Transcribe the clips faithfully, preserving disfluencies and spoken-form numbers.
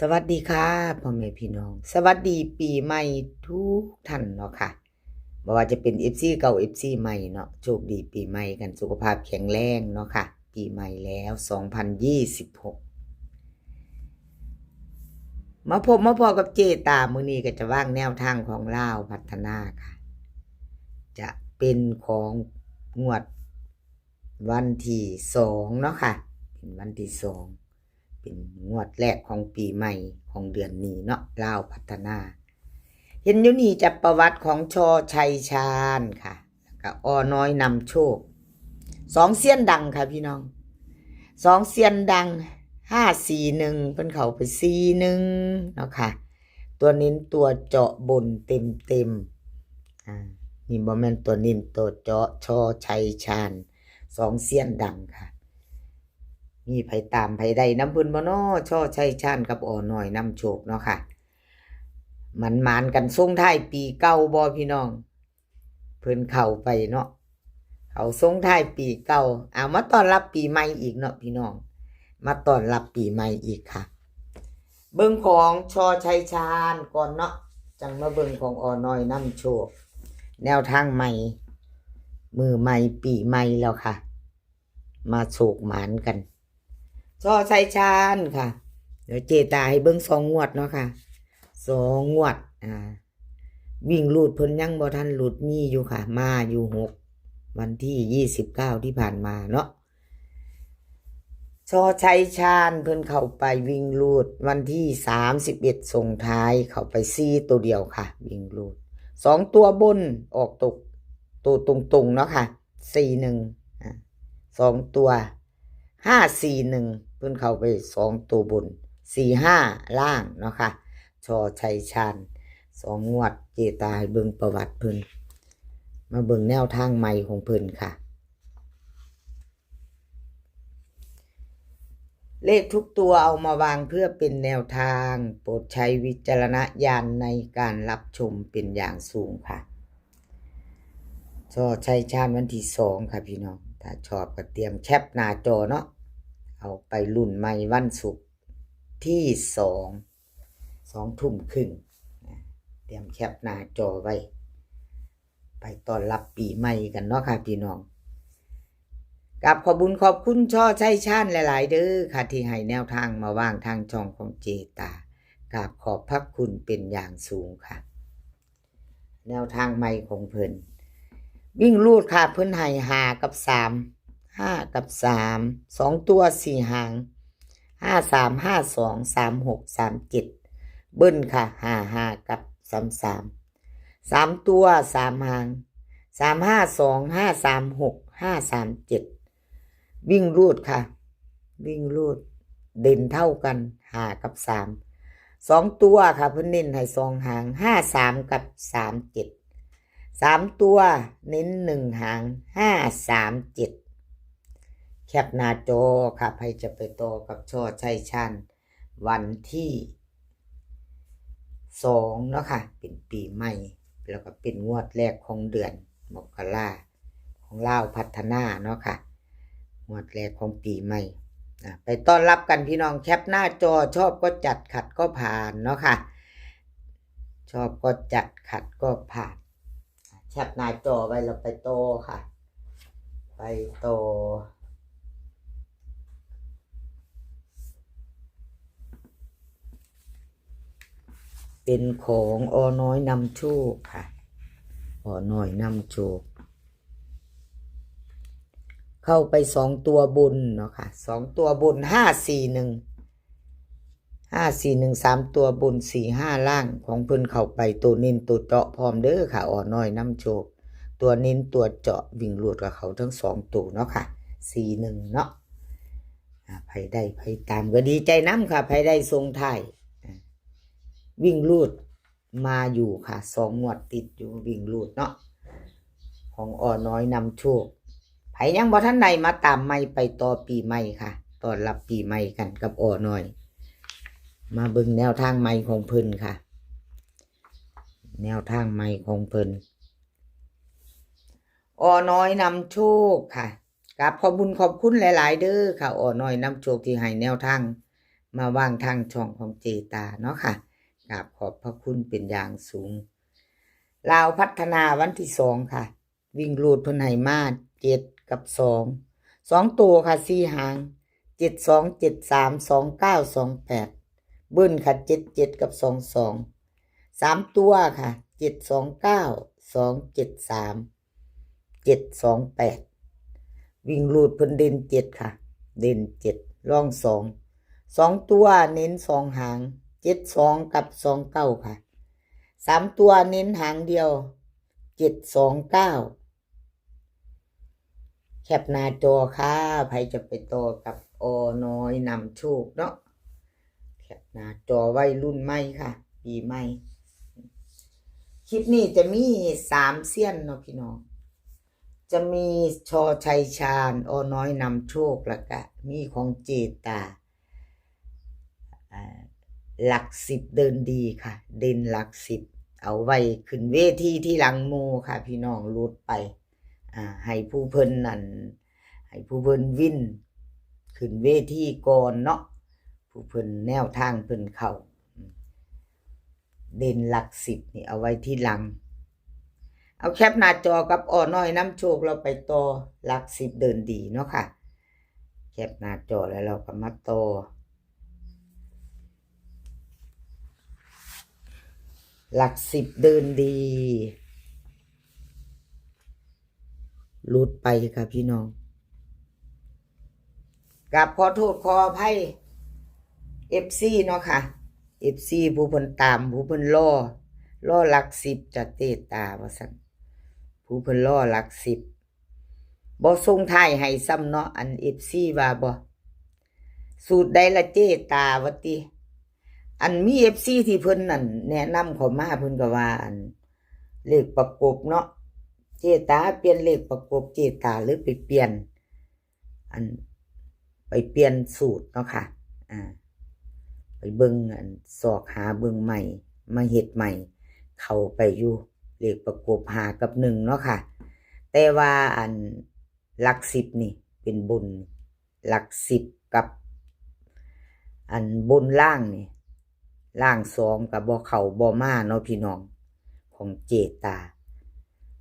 สวัสดีค่ะพ่อแม่พี่น้อง สวัสดีปีใหม่ทุกท่านเนาะค่ะ บ่ว่าจะเป็น เอฟซี เก่า เอฟซี ใหม่เนาะ โชคดีปีใหม่กัน สุขภาพแข็งแรงเนาะค่ะ ปีใหม่แล้ว สองพันยี่สิบหก มาพบมาพอกับเจตา มื้อนี้ก็จะวางแนวทางของลาวพัฒนาค่ะ จะเป็นของงวดวันที่สองเนาะค่ะ เป็นวันที่สอง เป็นงวดแรกของปีใหม่ของเดือนนี้เนาะ ลาวพัฒนา เห็นอยู่นี่จะประวัติของชอชัยชาญค่ะ แล้วก็อน้อยนำโชค สองเซียนดังค่ะพี่น้อง สองเซียนดัง ห้าสี่หนึ่ง เพิ่นเข้าไปสี่หนึ่งเนาะค่ะ ตัวเน้นตัวเจาะบนเต็มๆ อ่า นี่บ่แม่นตัวเน้นตัวเจาะ ชอชัยชาญ สองเซียนดังค่ะ มีไผตามไผได้นำเพิ่นบ่น้อ ชอชัยชาญกับอน้อยนำโชคเนาะค่ะ หมานๆกันส่งท้ายปีเก่าบ่พี่น้อง เพิ่นเข้าไปเนาะ เขาส่งท้ายปีเก่า เอามาต้อนรับปีใหม่อีกเนาะพี่น้อง มาต้อนรับปีใหม่อีกค่ะ เบิ่งของชอชัยชาญก่อนเนาะ จังมาเบิ่งของอน้อยนำโชค แนวทางใหม่ มื้อใหม่ปีใหม่แล้วค่ะ มาโชคหมานกัน ชอชัยชาญค่ะ เดี๋ยวเจตาให้เบิ่งสองงวดเนาะค่ะ สองงวด อ่า วิ่งรูดเพิ่นยังบ่ทันหลุด มีอยู่ค่ะ มาอยู่หก วันที่ยี่สิบเก้าที่ผ่านมาเนาะ ชอชัยชาญเพิ่นเข้าไปวิ่งรูด วันที่สามสิบเอ็ดส่งท้ายเข้าไปสี่ตัวเดียวค่ะ วิ่งรูด สองตัวบนออกตก ตัวตรงๆเนาะค่ะ สี่หนึ่ง อ่า สองตัว ห้าสี่หนึ่ง เพิ่นเข้าไปสองตัวบน สี่ห้าล่างเนาะค่ะ ชอชัยชาญ สองงวด เจตาให้เบิ่งประวัติเพิ่น มาเบิ่งแนวทางใหม่ของเพิ่นค่ะ เลขทุกตัวเอามาวางเพื่อเป็นแนวทาง โปรดใช้วิจารณญาณในการรับชมเป็นอย่างสูงค่ะ ชอชัยชาญวันที่สองค่ะพี่น้อง ถ้าชอบก็เตรียมแคปหน้าจอเนาะ เอาไปลุ้นใหม่วันศุกร์ที่สอง สองทุ่มครึ่ง นะ เตรียมแคปหน้าจอไว้ ไปต้อนรับปีใหม่กันเนาะค่ะพี่น้อง กราบขอบบุญขอบคุณชอชัยชาญหลายๆเด้อค่ะ ที่ให้แนวทางมาวางทางช่องของเจตา กราบขอบพระคุณเป็นอย่างสูงค่ะ แนวทางใหม่ของเพิ่น วิ่งรูดค่ะ เพิ่นให้ห้ากับสาม ห้ากับสาม สองตัวสี่หาง ห้าสาม ห้าสอง สามหก สามเจ็ด เบิ้ลค่ะ ห้าห้า กับ สามสาม สามตัวสามหาง สามห้าสอง ห้าสามหก ห้าสามเจ็ด วิ่งรูดค่ะ วิ่งรูด เด่นเท่ากัน ห้ากับสาม สองตัวค่ะ เพิ่นเน้นให้สองหาง ห้าสาม กับ สามเจ็ด สามตัวเน้นหนึ่งหาง ห้าสามเจ็ด แคปหน้าจอค่ะ ใครจะไปต่อกับชอชัยชาญ วันที่สองเนาะค่ะ เป็นปีใหม่ แล้วก็เป็นงวดแรกของเดือนมกรา ของลาวพัฒนาเนาะค่ะ งวดแรกของปีใหม่ อ่ะ ไปต้อนรับกันพี่น้อง แคปหน้าจอ ชอบก็จัด ขัดก็ผ่านเนาะค่ะ ชอบก็จัด ขัดก็ผ่าน แคปหน้าจอไว้แล้วไปต่อค่ะ ไปต่อ เป็นของอน้อยนำโชคค่ะ อน้อยนำโชค เข้าไปสองตัวบนเนาะค่ะ สองตัวบน ห้าสี่หนึ่ง ห้าสี่หนึ่ง สามตัวบน สี่ห้าล่าง ของเพิ่นเข้าไปตัวเน้นตัวเจาะพร้อมเด้อค่ะ อน้อยนำโชค ตัวเน้นตัวเจาะวิ่งรูดกับเขาทั้งสองตัวเนาะค่ะ สี่หนึ่ง เนาะ อ่า ไผได้ไผตามก็ดีใจนำค่ะ ไผได้ส่งท้าย อ่า วิ่งรูดมาอยู่ค่ะ สองงวดติดอยู่วิ่งรูดเนาะ ของอน้อยนำโชค ไผยังบ่ทันได้มาตามใหม่ไปต่อปีใหม่ค่ะ ต้อนรับปีใหม่กันกับอน้อย มาเบิ่งแนวทางใหม่ของเพิ่นค่ะ แนวทางใหม่ของเพิ่น อน้อยนำโชคค่ะ กราบขอบบุญขอบคุณหลายๆเด้อค่ะ อน้อยนำโชคที่ให้แนวทาง มาวางทางช่องของเจตาเนาะค่ะ กราบขอบพระคุณเป็นอย่างสูง ลาวพัฒนาวันที่สองค่ะ วิ่งรูดเพิ่นให้มาเจ็ดกับสอง สองตัวค่ะ สี่หาง เจ็ดสอง เจ็ดสาม สองเก้า สองแปด เบิ้ลค่ะ เจ็ดเจ็ด กับ สองสอง สามตัวค่ะ เจ็ดสองเก้า สองเจ็ดสาม เจ็ดสองแปด วิ่งรูดเพิ่นเด่นเจ็ดค่ะ เด่นเจ็ด รองสอง สองตัวเน้นสองหาง เจ็ดสอง กับ สองเก้า ค่ะ สามตัวเน้นหางเดียว เจ็ดสองเก้า แคปหน้าจอค่ะ ใครจะไปต่อกับอน้อยนำโชคเนาะ แคปหน้าจอไว้ รุ่นใหม่ค่ะ ปีใหม่ คลิปนี้จะมีสามเซียนเนาะพี่น้อง จะมีชอชัยชาญ อน้อยนำโชค แล้วก็มีของเจตา อ่า หลักสิบเดินดีค่ะ เด่นหลักสิบ เอาไว้ขึ้นเวทีที่หลังหมู่ค่ะ พี่น้อง หลุดไป อ่า ให้ผู้เพิ่นนั่น ให้ผู้เพิ่นวิน ขึ้นเวทีก่อนเนาะ ผู้เพิ่นแนวทางเพิ่นเข้า เด่นหลักสิบนี่เอาไว้ที่หลัง เอาแคปหน้าจอกับอน้อยนำโชค เราไปต่อหลักสิบเดินดีเนาะค่ะ แคปหน้าจอแล้วเราก็มาต่อ หลักสิบเดินดี หลุดไปค่ะพี่น้อง กราบขอโทษขออภัย เอฟซี เนาะค่ะ เอฟซี ผู้เพิ่นตาม ผู้เพิ่นรอ รอหลักสิบจ้ะเจตา ว่าซั่น ผู้เพิ่นรอหลักสิบ บ่ส่งท้ายให้ซ้ำเนาะ อัน เอฟซี ว่าบ่ สูตรใดละเจตา ว่าติ อันมี เอฟซี ที่เพิ่นนั่นแนะนำเข้ามา เพิ่นก็ว่า อันเลขประกบเนาะ เจตาเปลี่ยนเลขประกบ เจตาเลยไปเปลี่ยน อันไปเปลี่ยนสูตรเนาะค่ะ อ่า ไปเบิ่ง อันซอกหาเบิ่งใหม่ มาเฮ็ดใหม่ เข้าไปอยู่เลขประกบห้ากับหนึ่งเนาะค่ะ แต่ว่าอันหลักสิบนี่เป็นบน หลักสิบกับ อันบนล่างนี่ ล่างสองก็บ่เข้าบ่มาเนาะพี่น้อง ของเจตา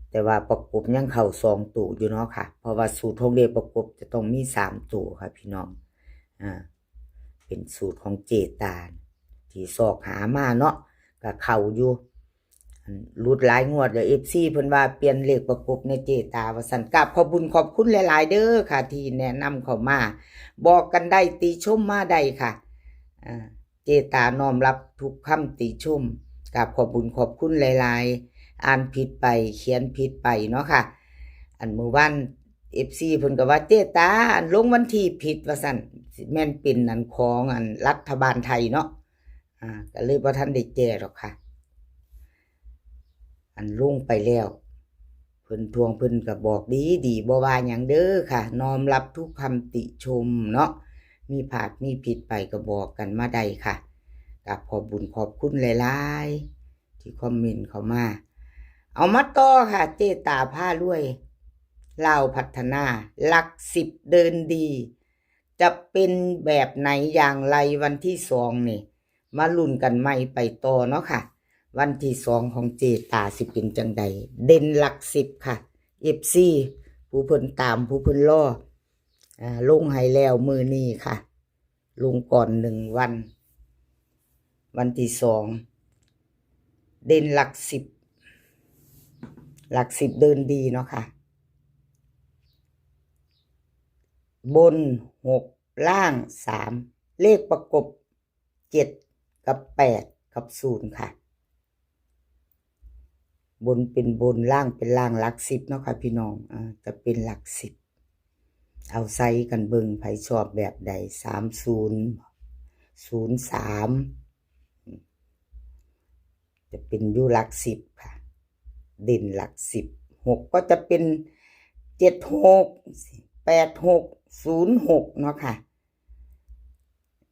แต่ว่าประกบยังเข้าสองตัวอยู่เนาะค่ะ เพราะว่าสูตรของเลขประกบจะต้องมีสามตัวค่ะพี่น้อง อ่า เป็นสูตรของเจตา ที่ซอกหามาเนาะ ก็เข้าอยู่ อันหลุดหลายงวดแล้ว เอฟซี เพิ่นว่าเปลี่ยนเลขประกบแหน่เจตา ว่าซั่น กราบขอบบุญขอบคุณหลายๆเด้อค่ะ ที่แนะนำเข้ามา บอกกันได้ ติชมมาได้ค่ะ อ่า เจตาน้อมรับทุกคำติชม กราบขอบบุญขอบคุณหลายๆ อ่านผิดไป เขียนผิดไปเนาะค่ะ อันมื้อวาน เอฟซี เพิ่นก็ว่า เจตา อันลงวันที่ผิด ว่าซั่น สิแม่นเป็นอันของอันรัฐบาลไทยเนาะ อ่า ก็เลยบ่ทันได้แก้ดอกค่ะ อันลงไปแล้ว เพิ่นทวงเพิ่นก็บอกดีดี บ่ว่าหยังเด้อค่ะ น้อมรับทุกคำติชมเนาะ มีพลาดมีผิดไปก็บอกกันมาได้ค่ะ กราบขอบบุญขอบคุณหลายๆ ที่คอมเมนต์เข้ามา เอามาต่อค่ะ เจตาพารวย ลาวพัฒนา หลักสิบเดินดี จะเป็นแบบไหนอย่างไรวันที่สองนี่ มาลุ้นกันใหม่ไปต่อเนาะค่ะ วันที่สองของเจตาสิเป็นจังใด เด่นหลักสิบค่ะ เอฟซี ผู้เพิ่นตาม ผู้เพิ่นรอ อ่า ลงให้แล้วมื้อนี้ค่ะ ลงก่อนหนึ่งวัน วันที่สอง เด่นหลักสิบ หลักสิบเดินดีเนาะค่ะ บนหก ล่างสาม เลขประกบเจ็ดกับแปดกับศูนย์ค่ะ บนเป็นบน ล่างเป็นล่าง หลักสิบเนาะค่ะพี่น้อง อ่า จะเป็นหลักสิบ เอาใส่กันเบิ่ง ไผชอบแบบใด สามศูนย์ ศูนย์สาม จะเป็นอยู่หลักสิบค่ะ เด่นหลักสิบ หกก็จะเป็น เจ็ดหก แปดหก ศูนย์หก เนาะค่ะ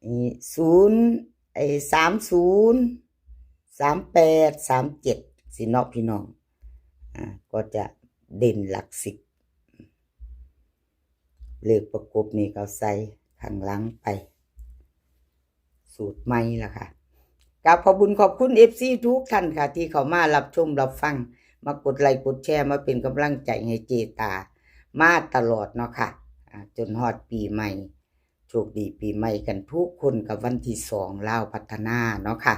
นี่ ศูนย์ ไอ้ สามศูนย์ สามแปด สามเจ็ด สิเนาะพี่น้อง อ่า ก็จะเด่นหลักสิบ เลขประกบนี่ก็ใส่ข้างหลังไป สูตรใหม่ล่ะค่ะ กราบขอบบุญขอบคุณ เอฟซี ทุกท่านค่ะ ที่เข้ามารับชมรับฟัง มากดไลค์กดแชร์ มาเป็นกำลังใจให้เจตา มาตลอดเนาะค่ะ อ่า จนฮอดปีใหม่ โชคดีปีใหม่กันทุกคนกับวันที่สองลาวพัฒนาเนาะค่ะ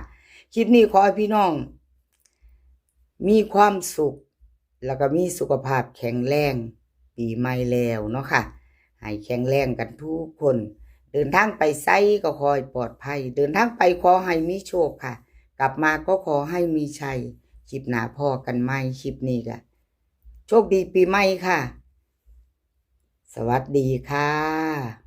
คลิปนี้ขอให้พี่น้อง มีความสุข แล้วก็มีสุขภาพแข็งแรง ปีใหม่แล้วเนาะค่ะ ให้แข็งแรงกันทุกคน เดินทางไปไสก็ขอให้ปลอดภัย เดินทางไปขอให้มีโชคค่ะ กลับมาก็ขอให้มีชัย คลิปหน้าพ้อกันใหม่ คลิปนี้ก็โชคดีปีใหม่ค่ะ สวัสดีค่ะ